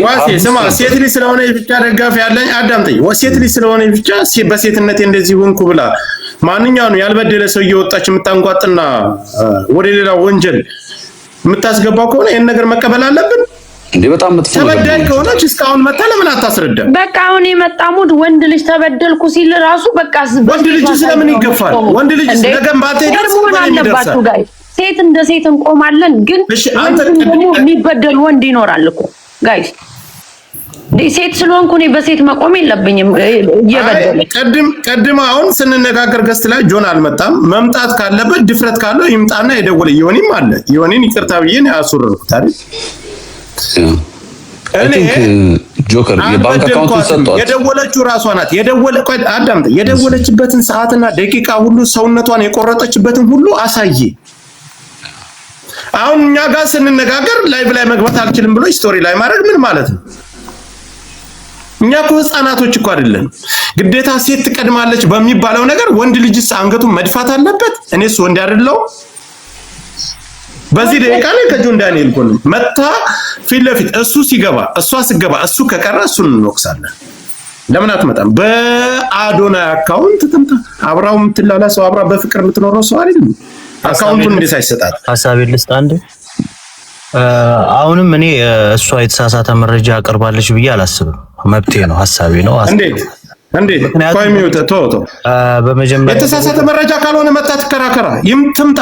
ዋሴ ስማ፣ ሴት ልጅ ስለሆነ ብቻ ደጋፊ ያለኝ አዳምጠኝ። ሴት ልጅ ስለሆነ ብቻ በሴትነቴ እንደዚህ ሆንኩ ብላ ማንኛውንም ያልበደለ ሰው እየወጣች የምታንጓጥና ወደ ሌላ ወንጀል የምታስገባው ከሆነ ይህን ነገር መቀበል አለብን። እንዴ በጣም መጥፎ ነገር ተበዳይ ነው። ከሆነች እስካሁን መታ ለምን አታስረዳም? በቃ አሁን የመጣ mood ወንድ ልጅ ተበደልኩ ሲል ራሱ በቃ ወንድ ልጅ ስለምን ይገፋል? ወንድ ልጅ ነገም ባንተ ይደርስ መሆን በእኔም ይደርሳል። አለባችሁ guys። ሴት እንደ ሴት እንቆማለን፣ ግን እሺ፣ አንተ ወንድም ደግሞ የሚበደል ወንድ ይኖራል እኮ guys። እንዴ ሴት ስለሆንኩ እኔ በሴት መቆም የለብኝም እየበደለ አይ፣ ቅድም ቅድም አሁን ስንነጋገር guest ላይ ጆን አልመጣም። መምጣት ካለበት ድፍረት ካለው ይምጣና የደወለ ዮኒም አለ። ዮኒን ይቅርታ ብዬ ነው ያስወረድኩት አይደል? I እኔ think ጆከር የባንክ account ኡን አልበደልኳትም። ሰጧት። የደወለችው ራሷ ናት። የደወለ ቆይ አዳምጥ። የደወለችበትን ሰዓትና ደቂቃ ሁሉ ሰውነቷን የቆረጠችበትን ሁሉ አሳየ። አሁን እኛ ጋር ስንነጋገር live ላይ መግባት አልችልም ብሎ story ላይ ማድረግ ምን ማለት ነው? እኛ እኮ ህፃናቶች እኮ አይደለም። ግዴታ ሴት ትቀድማለች በሚባለው ነገር ወንድ ልጅስ አንገቱን መድፋት አለበት? እኔስ ወንድ አይደለሁም? በዚህ ደቂቃ ላይ ከጆን ዳንኤል ጎን መታ ፊት ለፊት እሱ ሲገባ እሷ ስገባ እሱ ከቀረ እሱን እንወቅሳለን። ለምን አትመጣም? በአዶናይ account ትምጣ። አብራው የምትላላ ሰው አብራ በፍቅር የምትኖረው ሰው አይደለም። Account ኡን እንዴት አይሰጣት? ሀሳቤን ልስጥ አንድ። አሁንም እኔ እሷ የተሳሳተ መረጃ አቅርባለች ብዬ አላስብም። መብቴ ነው፣ ሀሳቤ ነው። እንዴት እንዴት? ምክንያቱም ቆይ mute ቶ ቶ በመጀመሪያ የተሳሳተ መረጃ ካልሆነ መታ ትከራከራ ትምጣ።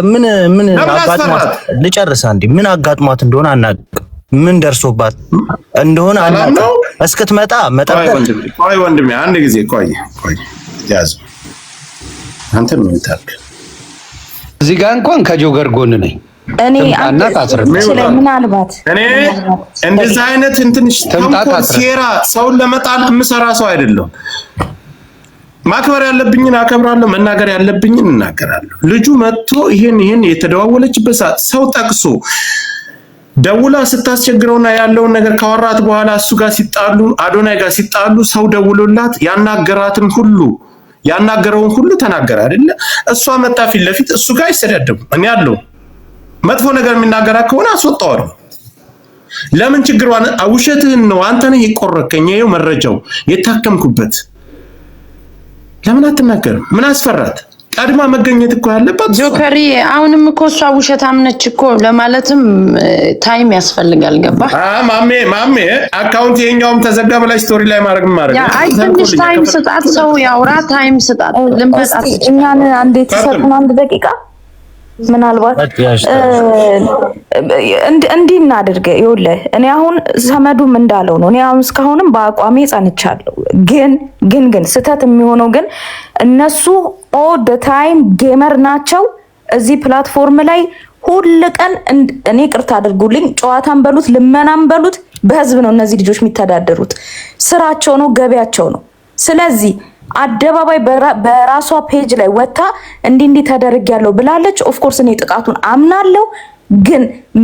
ምን ምን ለምን አጋጥሟት አስፈራት? ልጨርስ አንዴ። ምን አጋጥሟት እንደሆነ አናውቅም። ምን ደርሶባት እንደሆነ ሰላም አናውቅም። ነው? እስክትመጣ ቆይ መጠበቅ ወንድሜ፣ ቆይ ወንድሜ፣ አንድ ጊዜ ቆይ ቆይ፣ ያዝ አንተ ምን ታርክ? እዚህ ጋር እንኳን ከጆገር ጎን ነኝ። እኔ ትምጣና ታስረዳ። ምናልባት እኔ እንደዚህ አይነት እንትን ትምጣ ተንኮል፣ ታስረዳ። ሴራ ሰውን ለመጣል የምሰራ ሰው አይደለም። ማክበር ያለብኝን አከብራለሁ፣ መናገር ያለብኝን እናገራለሁ። ልጁ መጥቶ ይሄን ይሄን የተደዋወለችበት ሰዓት ሰው ጠቅሶ ደውላ ስታስቸግረውና ያለውን ነገር ካወራት በኋላ እሱ ጋር ሲጣሉ አዶናይ ጋር ሲጣሉ ሰው ደውሎላት ያናገራትን ሁሉ ያናገረውን ሁሉ ተናገረ አይደለ? እሷ መጣ ፊት ለፊት እሱ ጋር አይሰዳደቡም። እኔ አለው መጥፎ ነገር የሚናገራት ከሆነ አስወጣዋለሁ። ለምን ችግሯን ውሸትህን ነው አንተ ነህ የቆረከኝ፣ ይኸው መረጃው የታከምኩበት። ለምን አትናገርም? ምን አስፈራት? ቀድማ መገኘት እኮ ያለባት እሷ። ጆከሪ አሁንም እኮ እሷ ውሸታም ነች እኮ ለማለትም time ያስፈልጋል። ገባ? ማሜ ማሜ account ይሄኛውም ተዘጋ በላይ story ላይ ማድረግ ማድረግ Yeah አይ ትንሽ time ስጣት፣ ሰው ያውራ፣ time ስጣት። ልንመጣ እስቲ እኛን አንዴ ትሰጡን አንድ ደቂቃ ምናልባት እንዲህ እናድርግ። ይኸውልህ እኔ አሁን ሰመዱም እንዳለው ነው። እኔ አሁን እስካሁንም በአቋሜ ጸንቻለሁ። ግን ግን ግን ስህተት የሚሆነው ግን እነሱ all the time gamer ናቸው። እዚህ platform ላይ ሁል ቀን እኔ ይቅርታ አድርጉልኝ፣ ጨዋታን በሉት ልመናን በሉት በህዝብ ነው እነዚህ ልጆች የሚተዳደሩት። ስራቸው ነው፣ ገቢያቸው ነው። ስለዚህ አደባባይ በራሷ page ላይ ወጥታ እንዲህ እንዲህ ተደርጊያለሁ ብላለች። Of course እኔ ጥቃቱን አምናለሁ። ግን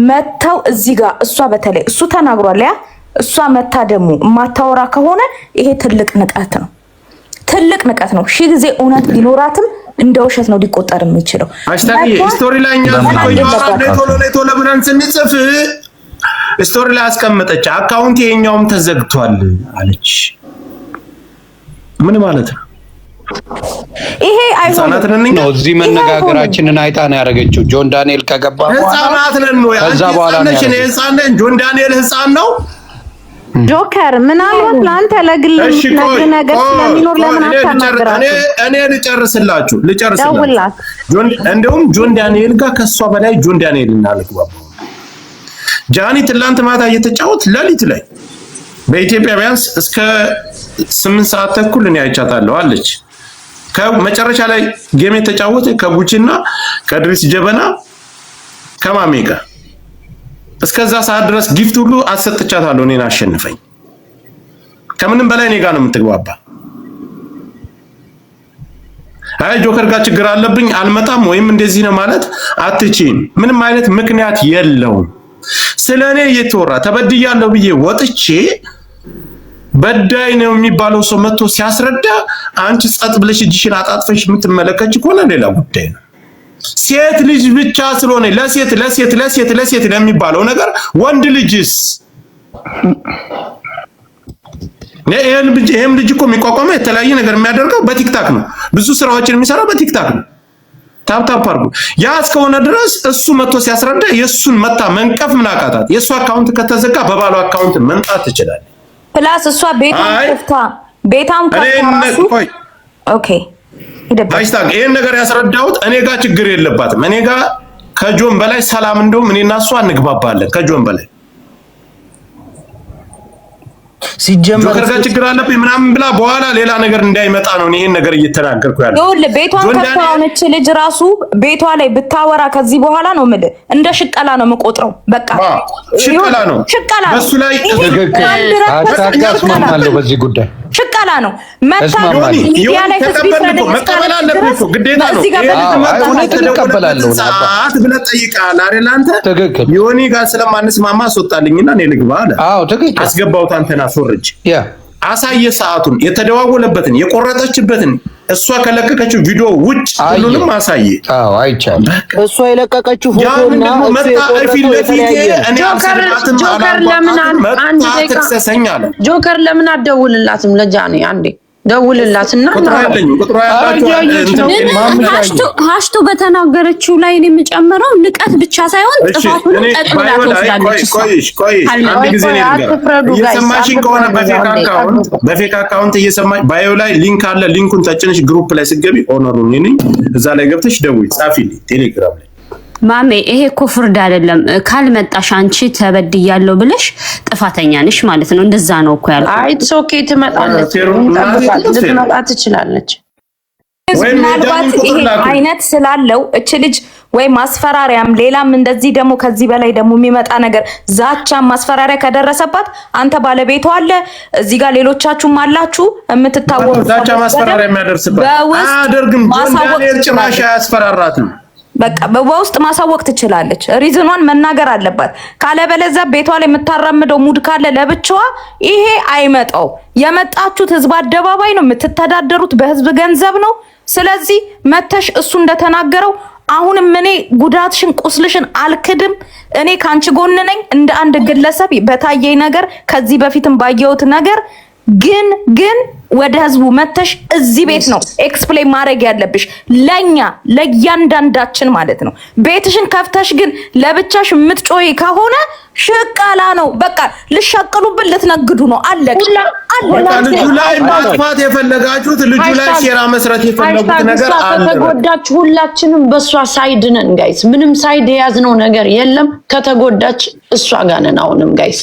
መተው እዚህ ጋር እሷ በተለይ እሱ ተናግሯል። Yeah እሷ መታ ደግሞ የማታወራ ከሆነ ይሄ ትልቅ ንቀት ነው፣ ትልቅ ንቀት ነው። ሺህ ጊዜ እውነት ቢኖራትም እንደ ውሸት ነው ሊቆጠር የሚችለው። Hashtag story ላይ እኛ ቶሎ ቶሎ ብለን ስንጽፍ story ላይ አስቀመጠች። Account ይሄኛውም ተዘግቷል አለች። ምን ማለት ነው? ይሄ አይሆንም። ህጻናት ነን እኛ ነው እዚህ መነጋገራችንን አይታ ነው ያደረገችው። ጆን ዳንኤል ከገባ በኋላ ህጻናት ነን ወይ? ከዛ አንቺ በኋላ ህጻን ነው ነሽ፣ እኔ ያደረገችው። ህጻን ነኝ። ጆን ዳንኤል ህጻን ነው። ጆከር ምናልባት ለአንተ ለግል እሺ ቆይ የምትነግርህ ነገር ቆይ ስለሚኖር ቆይ፣ ለምን እኔ አታናግራትም? እኔ ልጨርስላችሁ ልጨርስላችሁ። ደውልላት። ጆን እንደውም ጆን ዳንኤል ጋር ከሷ በላይ ጆን ዳንኤል እናልግባባው። ጃኒ ትላንት ማታ እየተጫወት ሌሊት ላይ በኢትዮጵያ ቢያንስ እስከ 8 ሰዓት ተኩል እኔ አይቻታለሁ አለች። ከመጨረሻ ላይ game የተጫወተ ከጉቺና ከድሪስ ጀበና ከማሜ ጋር እስከዛ ሰዓት ድረስ gift ሁሉ አሰጥቻታለሁ። እኔን አሸንፈኝ። ከምንም በላይ እኔ ጋር ነው የምትግባባ። አይ ጆከር ጋር ችግር አለብኝ አልመጣም ወይም እንደዚህ ነው ማለት አትችይም። ምንም አይነት ምክንያት የለውም። ስለ እኔ እየተወራ ተበድያለሁ ብዬ ወጥቼ በዳይ ነው የሚባለው ሰው መጥቶ ሲያስረዳ አንቺ ጸጥ ብለሽ እጅሽን አጣጥፈሽ የምትመለከች ከሆነ ሌላ ጉዳይ ነው። ሴት ልጅ ብቻ ስለሆነ ለሴት ለሴት ለሴት ለሴት ለሚባለው ነገር ወንድ ልጅስ ይህም ልጅ እኮ የሚቋቋመው የተለያየ ነገር የሚያደርገው በ TikTok ነው። ብዙ ስራዎችን የሚሰራው በ TikTok ነው። Tap tap አድርጉ። ያ እስከሆነ ድረስ እሱ መጥቶ ሲያስረዳ የእሱን መታ መንቀፍ ምን አቃታት? የእሱ account ከተዘጋ በባሉ account መምጣት ትችላለች። Plus እሷ ቤቷን ከፍታ ቤቷን ከፍታ ራሱ okay Hashtag ይሄን ነገር ያስረዳሁት እኔ ጋር ችግር የለባትም። እኔ ጋር ከጆን በላይ ሰላም፣ እንደውም እኔና እሷ እንግባባለን ከጆን በላይ። ሲጀመር ጆከር ጋር ችግር አለብኝ ምናምን ብላ በኋላ ሌላ ነገር እንዳይመጣ ነው ይሄን ነገር እየተናገርኩ ያለው። ይኸውልህ ቤቷን ከፍታ አሁን እች ልጅ ራሱ ቤቷ ላይ ብታወራ ከዚህ በኋላ ነው የምልህ እንደ ሽቀላ ነው የምቆጥረው። በቃ ሽቀላ ነው፣ ሽቀላ ነው። በሱ ላይ ትክክል። Hashtag እስማማለሁ በዚህ ጉዳይ። ሽቀላ ነው። መታ ሚዲያ ላይ ህዝብ ይፍረደኝ መቀበል አለብህ እኮ ግዴታ ነው። እዚህ ጋር እውነት እንቀበላለሁ ሰዓት ብለህ ጠይቀሃል አይደል አንተ? ትክክል። ዮኒ ጋር ስለማንስማማ አስወጣልኝና እኔ ልግባ አለ። አዎ ትክክል። አስገባሁት አንተን አስወርጅ አሳየ ሰዓቱን፣ የተደዋወለበትን፣ የቆረጠችበትን፣ እሷ ከለቀቀችው ቪዲዮ ውጭ ሁሉንም አሳየ። አዎ አይቻልም። እሷ የለቀቀችው ፎቶና እሱ ፊት ለፊቴ እኔ አልሰማትም። ጆከር ለምን አንድ ደቂቃ ትክሰሰኝ አለ። ጆከር ለምን አትደውልላትም? ለጃኒ አንዴ ደውልላትና ሀሽቱ በተናገረችው ላይ እኔ የምጨምረው ንቀት ብቻ ሳይሆን ጥፋቱንም ጠቅልላ ትወስዳለች። ቆይ አንድ ጊዜ እየሰማሽኝ ከሆነ በ fake account እየሰማሽ bio ላይ link አለ። Link ኡን ተጭነሽ group ላይ ስትገቢ owner ኡ እኔ ነኝ። እዛ ላይ ገብተሽ ደውይ፣ ጻፊልኝ ቴሌግራም ላይ። ማሜ ይሄ እኮ ፍርድ አይደለም። ካልመጣሽ አንቺ ተበድያለሁ ብለሽ ጥፋተኛ ነሽ ማለት ነው። እንደዛ ነው እኮ ያልኩት። አይ it's okay፣ ትመጣለች፣ ልትመጣ ትችላለች። ምናልባት ይሄ አይነት ስላለው እች ልጅ ወይ ማስፈራሪያም ሌላም እንደዚህ ደግሞ ከዚህ በላይ ደግሞ የሚመጣ ነገር ዛቻም ማስፈራሪያ ከደረሰባት አንተ ባለቤቷ አለ እዚህ ጋር ሌሎቻችሁም አላችሁ የምትታወቁ ዛቻ ማስፈራሪያ የሚያደርስባት አያደርግም። ጆን ጭራሽ አያስፈራራትም። በቃ በውስጥ ማሳወቅ ትችላለች። Reason ኗን መናገር አለባት። ካለበለዚያ ቤቷ ላይ የምታራምደው mood ካለ ለብቻዋ ይሄ አይመጣው። የመጣችሁት ህዝብ አደባባይ ነው፣ የምትተዳደሩት በህዝብ ገንዘብ ነው። ስለዚህ መተሽ እሱ እንደተናገረው አሁንም እኔ ጉዳትሽን ቁስልሽን አልክድም። እኔ ከአንቺ ጎን ነኝ እንደ አንድ ግለሰብ በታየኝ ነገር ከዚህ በፊትም ባየሁት ነገር ግን ወደ ህዝቡ መተሽ እዚህ ቤት ነው explain ማድረግ ያለብሽ ለኛ ለእያንዳንዳችን ማለት ነው። ቤትሽን ከፍተሽ ግን ለብቻሽ የምትጮይ ከሆነ ሽቀላ ነው። በቃ ልሸቅሉብን ልትነግዱ ነው። አለቅ ልጁ ላይ ማጥፋት የፈለጋችሁት ልጁ ላይ ሴራ መስራት የፈለጉት ነገር አለ። ከተጎዳች ሁላችንም በእሷ side ነን guys። ምንም side የያዝነው ነገር የለም። ከተጎዳች እሷ ጋር ነን አሁንም guys።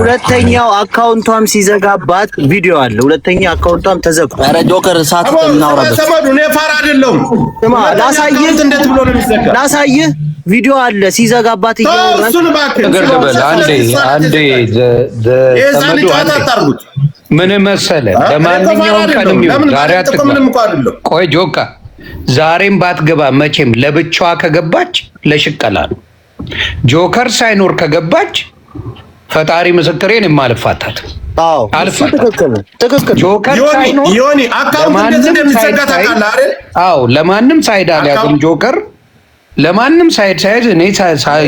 ሁለተኛው account ቷም ሲዘጋባት ቪዲዮ አለ። ሁለተኛ account ቷም ተዘግቷል። ኧረ ጆከር ሰዓት እናውራበት። ሰመዱ እኔ ፋራ አይደለሁም። ስማ ላሳይህ፣ እንዴት ብሎ ነው የሚዘጋ? ላሳይህ ቪዲዮ አለ ሲዘጋባት እያወራን እሱን እባክህ ነገር ልበል አንዴ አንዴ የህፃን ጨዋታ አታርጉት። ምን መሰለህ፣ ለማንኛውም ቀንም ይሁን ዛሬ አትግባ። ቆይ ጆካ ዛሬም ባትገባ መቼም ለብቻዋ ከገባች ለሽቀላ ነው። ጆከር ሳይኖር ከገባች ፈጣሪ ምስክሬን የማልፋታት ትክክል። ጆከር ሳይኖር ዮኒ account እንዴት እንደሚዘጋ ታውቃለህ አይደል? አዎ፣ ለማንም side አልያዝም ጆከር ለማንም side ሳይዝ እኔ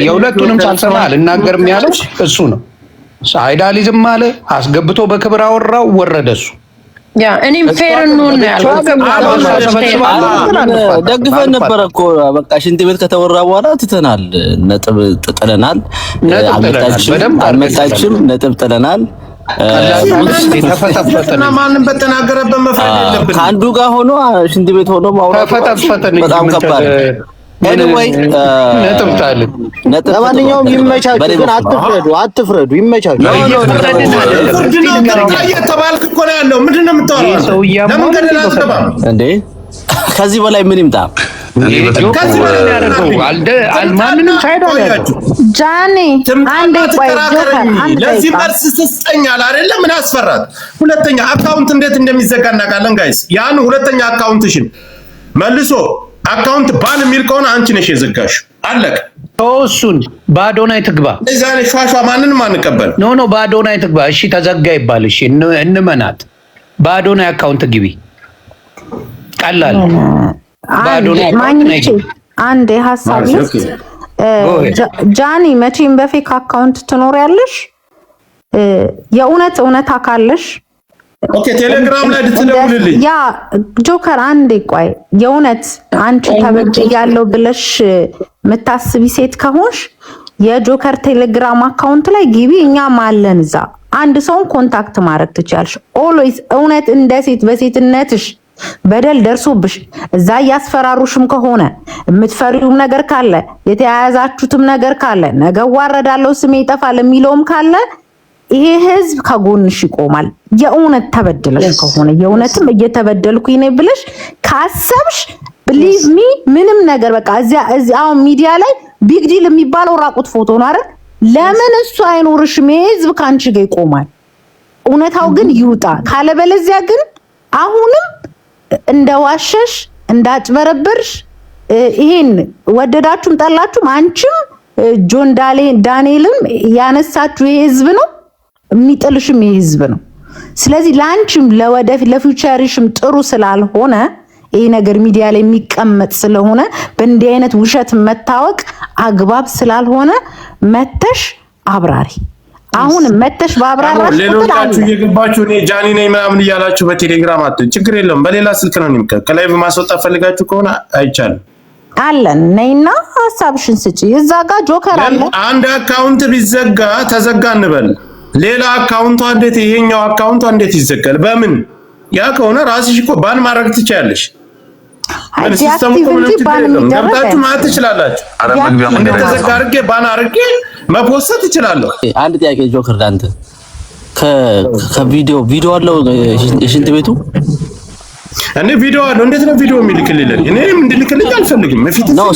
የሁለቱንም ሳልሰማ አልናገርም ያለው እሱ ነው። Side አልይዝም አለ፣ አስገብቶ በክብር አወራው፣ ወረደ እሱ። Yeah እኔም fair እንሁን ነው ያልኩት። ደግፈን ነበረ እኮ በቃ ሽንት ቤት ከተወራ በኋላ ትተናል። ነጥብ ጥለናል። አልመጣችም፣ ነጥብ ጥለናል። ማንም በተናገረበት መፍረድ የለብንም። ከአንዱ ጋር ሆኖ ሽንት ቤት ሆኖ ማውራት በጣም ከባድ ነው። Anyway ነጥብ ጣልን። ለማንኛውም ይመቻችሁ፣ ግን አትፍረዱ፣ አትፍረዱ። ይመቻችሁ። ፍርድ ነው ቅጣ እየተባልክ እኮ ነው ያለው። ምንድን ነው የምታወራው? ለምን ገደል አትገባም እንዴ? ከዚህ በላይ ምን ይምጣ? ከዚህ በላይ ማንንም side አልያዘው። ጃኒ አንዴ ቆይ ጆከር አንድ ለዚህ መልስ ስስጠኛል አይደለ? ምን አስፈራት? ሁለተኛ account እንዴት እንደሚዘጋ እናውቃለን guys። ያን ሁለተኛ account ሽን መልሶ account ban የሚል ከሆነ አንቺ ነሽ የዘጋሽው። አለቀ። እሱን በአዶናይ ትግባ። እዛ ላይ ሿሿ ማንንም አንቀበል። No no፣ በአዶናይ ትግባ። እሺ ተዘጋ ይባል። እሺ እንመናት። በአዶናይ account ግቢ። ቀላል። በአዶናይ ማግኘት አንድ ሀሳብ ልስጥ። ጃኒ መቼም በ fake account ትኖሪያለሽ። የእውነት እውነታ ካለሽ Okay፣ ቴሌግራም ላይ ልትደውልልኝ። Yeah ጆከር፣ አንዴ ቆይ። የእውነት አንቺ ተበድያለሁ ብለሽ የምታስቢ ሴት ከሆንሽ የጆከር ቴሌግራም account ላይ ግቢ፣ እኛም አለን እዛ። አንድ ሰውን contact ማድረግ ትችያለሽ። Always እውነት እንደ ሴት በሴትነትሽ በደል ደርሶብሽ እዛ እያስፈራሩሽም ከሆነ፣ የምትፈሪውም ነገር ካለ፣ የተያያዛችሁትም ነገር ካለ፣ ነገ እዋረዳለሁ ስሜ ይጠፋል የሚለውም ካለ ይሄ ህዝብ ከጎንሽ ይቆማል። የእውነት ተበድለሽ ከሆነ፣ የእውነትም እየተበደልኩኝ ነኝ ብለሽ ካሰብሽ፣ believe me፣ ምንም ነገር በቃ እዚያ እዚያ አሁን ሚዲያ ላይ big deal የሚባለው ራቁት ፎቶ ነው አይደል? ለምን እሱ አይኖርሽም? ይሄ ህዝብ ከአንቺ ጋር ይቆማል። እውነታው ግን ይውጣ። ካለበለዚያ ግን አሁንም እንደዋሸሽ፣ እንዳጭበረበርሽ፣ ይሄን ወደዳችሁም ጠላችሁም አንቺም ጆን ዳንኤልም ያነሳችሁ ይሄ ህዝብ ነው፣ የሚጥልሽም ይሄ ህዝብ ነው። ስለዚህ ለአንቺም ለወደፊት ለ future ሽም ጥሩ ስላልሆነ፣ ይሄ ነገር ሚዲያ ላይ የሚቀመጥ ስለሆነ፣ በእንዲህ አይነት ውሸት መታወቅ አግባብ ስላልሆነ መተሽ አብራሪ። አሁን መተሽ ባብራራሽ ቁጥር ሌሎቻችሁ እየገባችሁ እኔ ጃኒ ነኝ ምናምን እያላችሁ በቴሌግራም ችግር የለውም። በሌላ ስልክ ነው የሚከ ከላይ በማስወጣት ፈልጋችሁ ከሆነ አይቻልም። አለን፣ ነይና ሀሳብሽን ስጪ። እዛ ጋር ጆከር አለ። አንድ account ቢዘጋ ተዘጋ እንበል፣ ሌላ account ቷ እንዴት፣ ይሄኛው account ቷ እንዴት ይዘጋል? በምን? ያ ከሆነ ራስሽ እኮ ban ማድረግ ትችያለሽ። ምን system ኡ እኮ ምንም ችግር የለውም። ገብታችሁ ማለት ትችላላችሁ። እንደተዘጋ አድርጌ ban አድርጌ መፖሰት እችላለሁ። አንድ ጥያቄ ጆከር፣ ለአንተ ከቪዲዮ ቪዲዮ አለው የሽንት ቤቱ? እኔ ቪዲዮ አለው። እንዴት ነው ቪዲዮ የሚልክልኝ? እኔም እንድልክልኝ አልፈልግም። ፊት ነው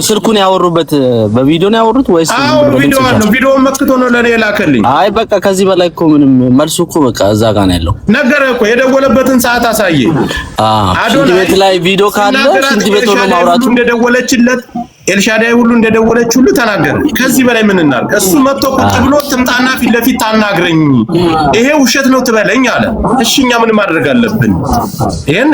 ስልኩን ያወሩበት በቪዲዮ ነው ያወሩት ወይስ? አዎ፣ ቪዲዮ አለው። ቪዲዮውን መክቶ ነው ለኔ የላከልኝ። አይ በቃ ከዚህ በላይ እኮ ምንም መልሱ እኮ በቃ እዛ ጋር ነው ያለው። ነገረ እኮ፣ የደወለበትን ሰዓት አሳየ። ሽንት ቤት ላይ ቪዲዮ ካለ ሽንት ቤት ሆኖ ማውራቱ እንደደወለችለት፣ ኤልሻዳይ ሁሉ እንደደወለች ሁሉ ተናገረ። ከዚህ በላይ ምን እናድርግ? እሱ መጥቶ ቁጭ ብሎ ትምጣና ፊት ለፊት ታናግረኝ፣ ይሄ ውሸት ነው ትበለኝ አለ። እሺ እኛ ምን ማድረግ አለብን? ይሄን